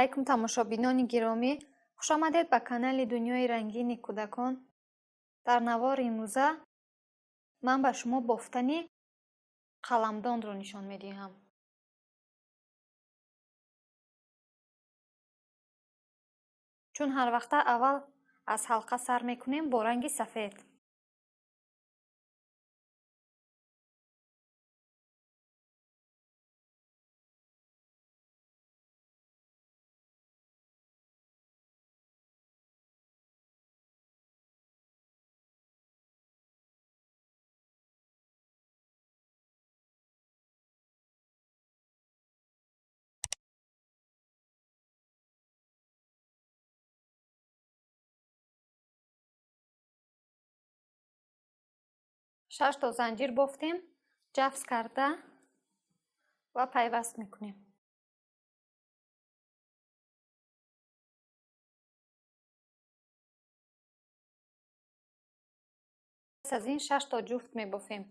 Алайкум, тамошобинони гиромӣ, хушомадед ба канали Дунёи рангини кӯдакон. Дар навори имрӯза ман ба шумо бофтани қаламдонро нишон медиҳам. Чун ҳар вақта аввал аз ҳалқа сар мекунем бо ранги сафед. Шаш то занҷир бофтем, ҷафс карда ва пайваст мекунем. Пас аз ин шаш то ҷуфт мебофем,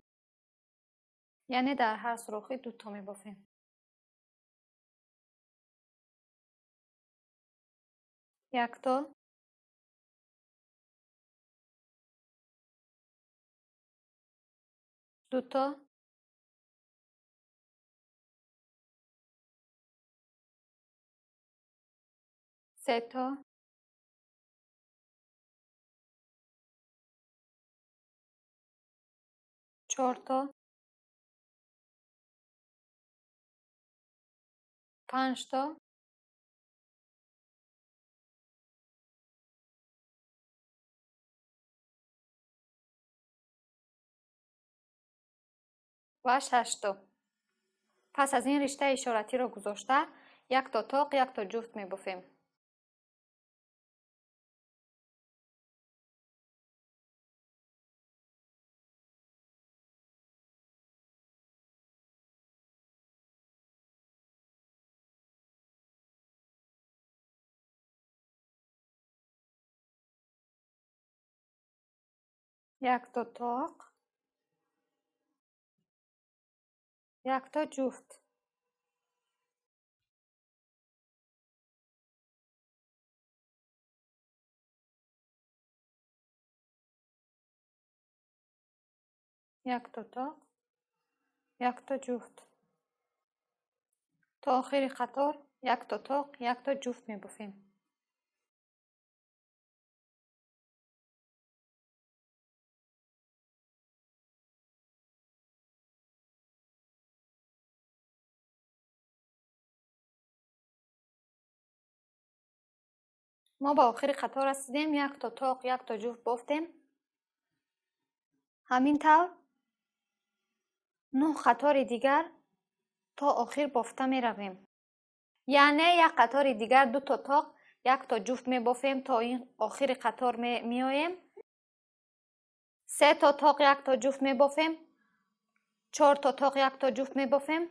яъне дар ҳар сурохӣ ду то мебофем. Як то, ду то, се то, чор то, панҷ то, ва шаш то. Пас аз ин риштаи ишоратиро гузошта, як то тоқ, як то ҷуфт мебофем. Як то тоқ, як то ҷуфт. Як то тоқ, як то ҷуфт. То охири қатор як то тоқ, як то ҷуфт мебофем. Мо ба охири қатор расидем, як то тоқ, як то ҷуфт бофтем. Ҳамин тавр 9 қатори дигар то охир бофта меравем. Яъне як қатори дигар ду то тоқ, як то ҷуфт мебофем то ин охири қатор меоем. Се то тоқ, як то ҷуфт мебофем. Чор то тоқ, як то ҷуфт мебофем.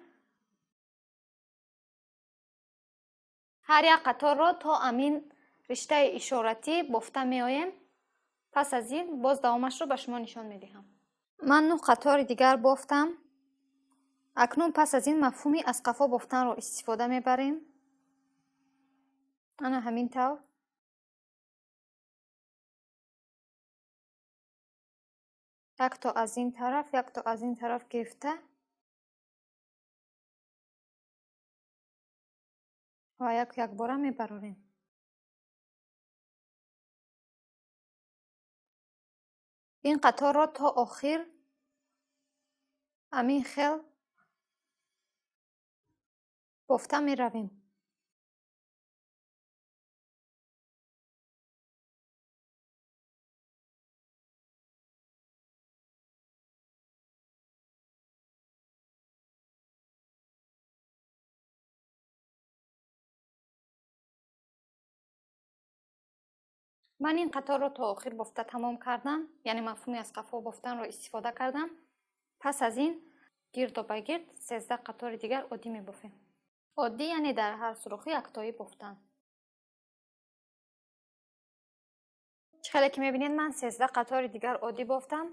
Ҳар як қаторро то амин риштаи ишоратӣ бофта меоем. Пас аз ин боз давомашро ба шумо нишон медиҳам. Ман 9 қатори дигар бофтам. Акнун пас аз ин мафҳуми аз қафо бофтанро истифода мебарем. Ана ҳамин тавр. Як то аз ин тараф, як то аз ин тараф гирифта ва як якбора мебарорем. Ин қаторро то охир ҳамин хел бофта меравем. Ман ин қаторро то охир бофта тамом кардам, яъне мафҳуми аз қафо бофтанро истифода кардам. Пас аз ин гирдо ба гирд 13 қатори дигар оддӣ мебофем. Оддӣ яъне дар ҳар сурохӣ яктоӣ бофтан. Чӣ хеле ки мебинед, ман 13 қатори дигар оддӣ бофтам.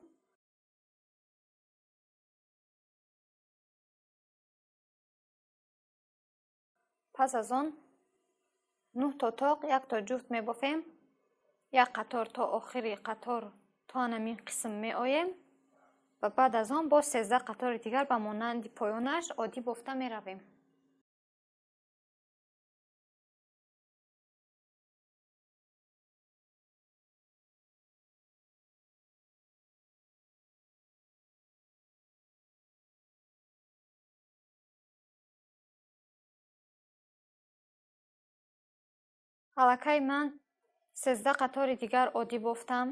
Пас аз он 9 то тоқ, 1 то ҷуфт мебофем. Як қатор то охири қатор то ҳамин қисм меоем ва баъд аз он боз 13 қатори дигар ба монанди поёнаш оддӣ бофта меравем. Аллакай ман 13 қатори дигар оддӣ бофтам.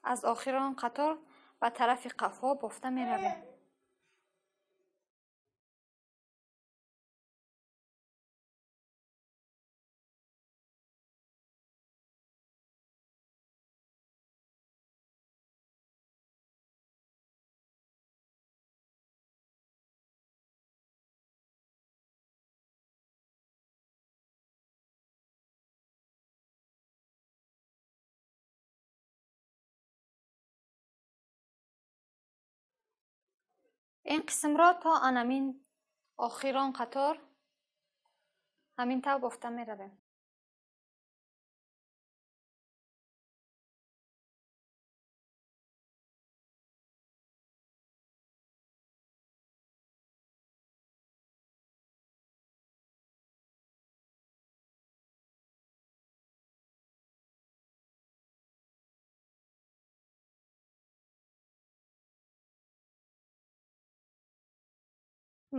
Аз охири он қатор ба тарафи қафо бофта меравем. Ин қисмро то анамин охирон қатор ҳамин тавр бофта меравем.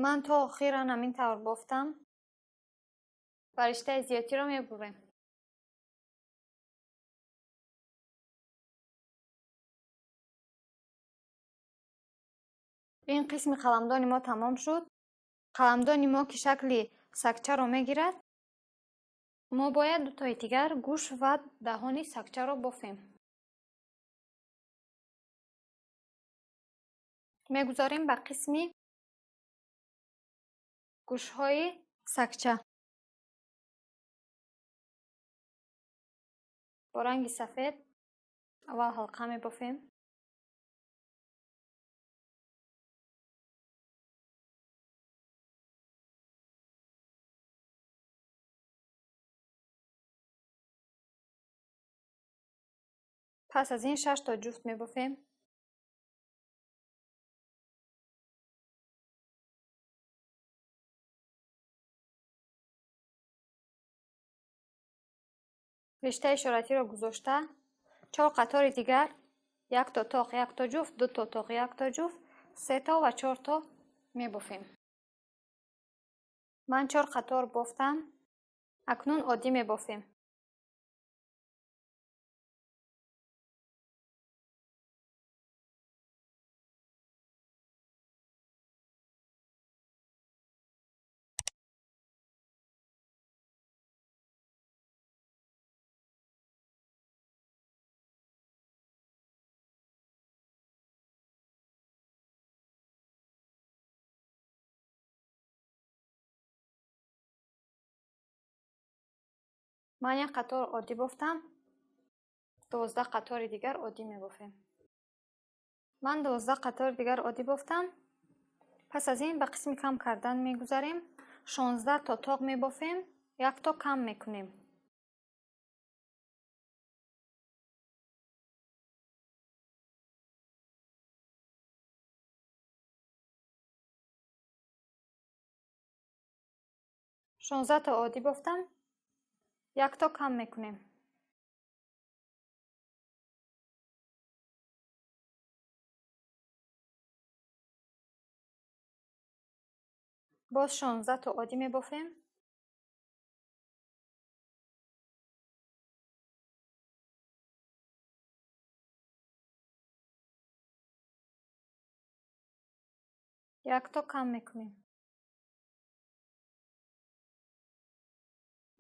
Ман то охиран ҳамин тавр бофтам ва риштаи зиёдтиро мебурем. Ин қисми қаламдони мо тамом шуд. Қаламдони мо ки шакли сагчаро мегирад, мо бояд дутои дигар гӯш ва даҳони сагчаро бофем. Мегузорем ба қисми гӯшҳои сагча. Бо ранги сафед аввал ҳалқа мебофем. Пас аз ин 6 то ҷуфт мебофем. Риштаи ишоратиро гузошта, 4 қатори дигар, 1 то тоқ, 1 то ҷуфт, 2 то тоқ, 1 то ҷуфт, 3 то ва 4 то мебофем. Ман 4 қатор бофтам. Акнун оддӣ мебофем. Ман як қатор оддӣ бофтам, 12 қатори дигар оддӣ мебофем. Ман 12 қатори дигар оддӣ бофтам. Пас аз ин ба қисми кам кардан мегузарем. 16 то тоқ мебофем, 1 то кам мекунем. 16 то оддӣ бофтам, 1 то кам мекунем. Боз 16 то оддӣ мебофем. 1 то кам мекунем.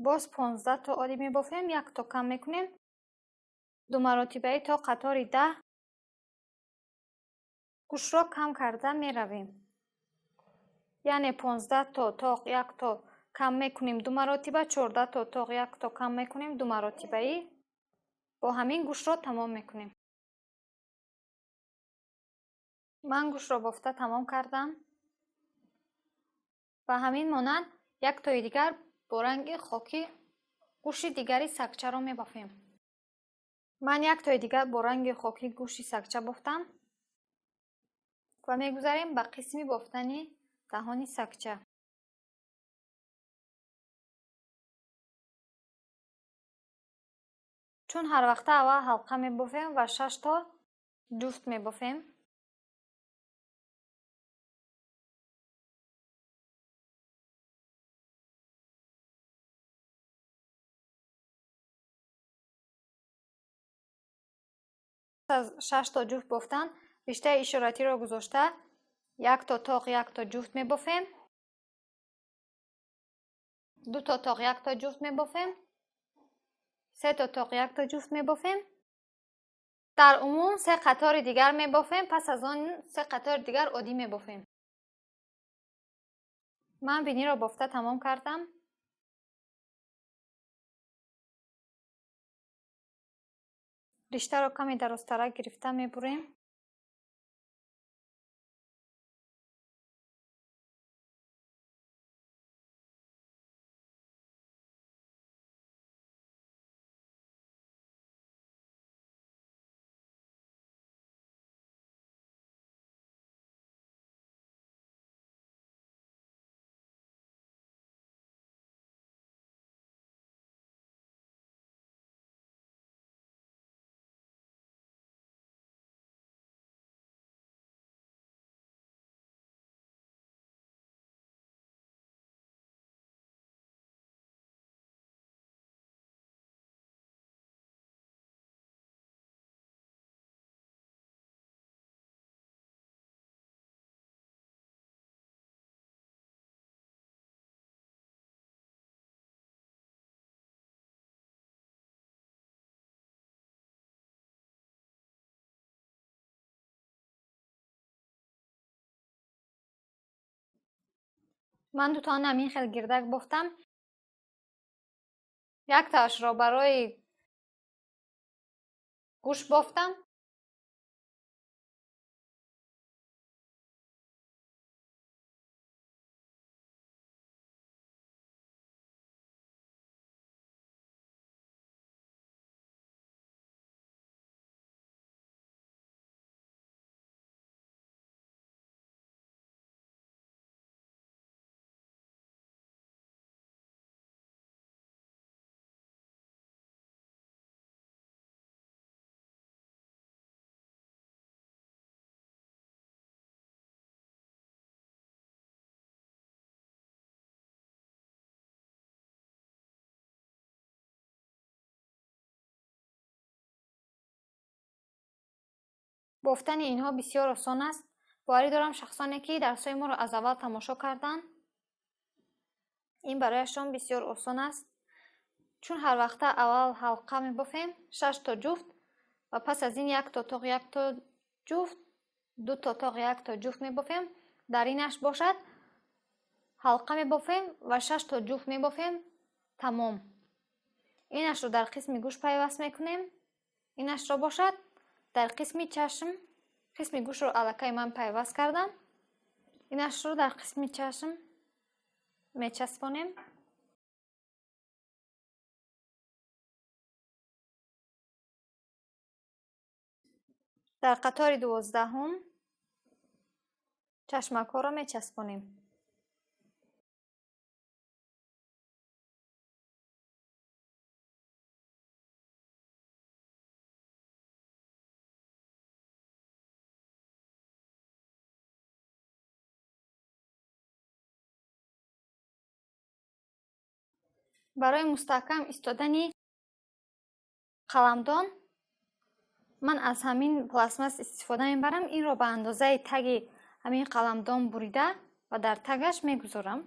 Боз 15 то оддӣ мебофем, 1 то кам мекунем. Ду маротибаи то қатори 10 гӯшро кам карда меравем. Яъне 15 то тоқ 1 то кам мекунем ду маротиба, 14 то тоқ 1 то кам мекунем ду маротибаи. Бо ҳамин гӯшро тамом мекунем. Ман гӯшро бофта тамом кардам. Ба ҳамин монанд яктои дигар бо ранги хокӣ гӯши дигари сагчаро мебофем. Ман яктои дигар бо ранги хокӣ гӯши сагча бофтам ва мегузарем ба қисми бофтани даҳони сагча. Чун ҳар вақта аввал ҳалқа мебофем ва 6 то ҷуфт мебофем. Аз 6 то ҷуфт бофтан риштаи ишоратиро гузошта як то тоқ як то ҷуфт мебофем, 2 то тоқ як то ҷуфт мебофем, 3 то тоқ як то ҷуфт мебофем. Дар умум 3 қатори дигар мебофем, пас аз он 3 қатори дигар оддӣ мебофем. Ман биниро бофта тамом кардам. Риштаро каме дарозтарак гирифта мебурем. Ман дуто ҳамин хел гирдак бофтам. Яктаашро барои гӯш бофтам. Бофтани инҳо бисёр осон аст. Боварӣ дорам шахсоне ки дарсҳои моро аз аввал тамошо карданд, ин барояшон бисёр осон аст. Чун ҳар вақта аввал ҳалқа мебофем, 6 то ҷуфт ва пас аз ин як то тоқ як то ҷуфт, 2 то тоқ як то ҷуфт мебофем. Дар инаш бошад ҳалқа мебофем ва 6 то ҷуфт мебофем. Тамом. Инашро дар қисми гӯш пайваст мекунем. Инашро бошад дар қисми чашм, қисми гӯшро аллакай ман пайваст кардам. Инашро дар қисми чашм мечаспонем. Дар қатори 12 чашмакҳоро мечаспонем. Барои мустаҳкам истодани қаламдон ман аз ҳамин пластмасс истифода мебарам. Инро ба андозаи таги ҳамин қаламдон бурида ва дар тагаш мегузорам.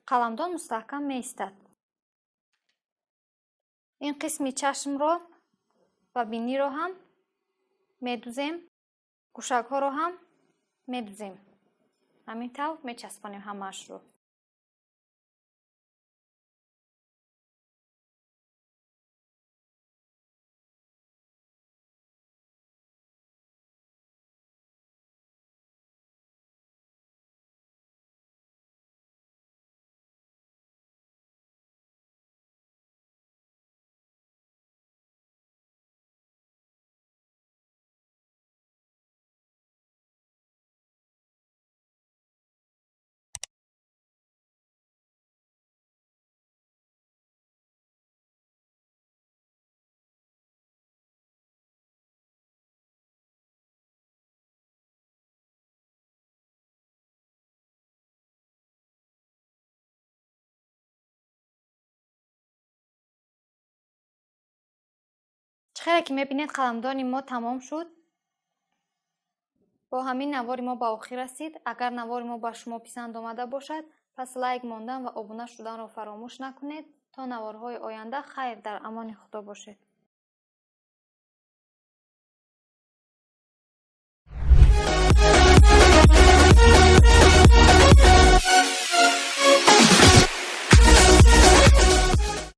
Қаламдон мустаҳкам меистад. Ин қисми чашмро ва биниро ҳам медузем, гӯшакҳоро ҳам медузем. Ҳамин тавр мечаспонем ҳамаашро. Хеле ки мебинед, қаламдони мо тамом шуд. Бо ҳамин навори мо ба охир расид. Агар навори мо ба шумо писанд омада бошад, пас лайк мондан ва обуна шуданро фаромӯш накунед. То наворҳои оянда хайр, дар амони Худо бошед.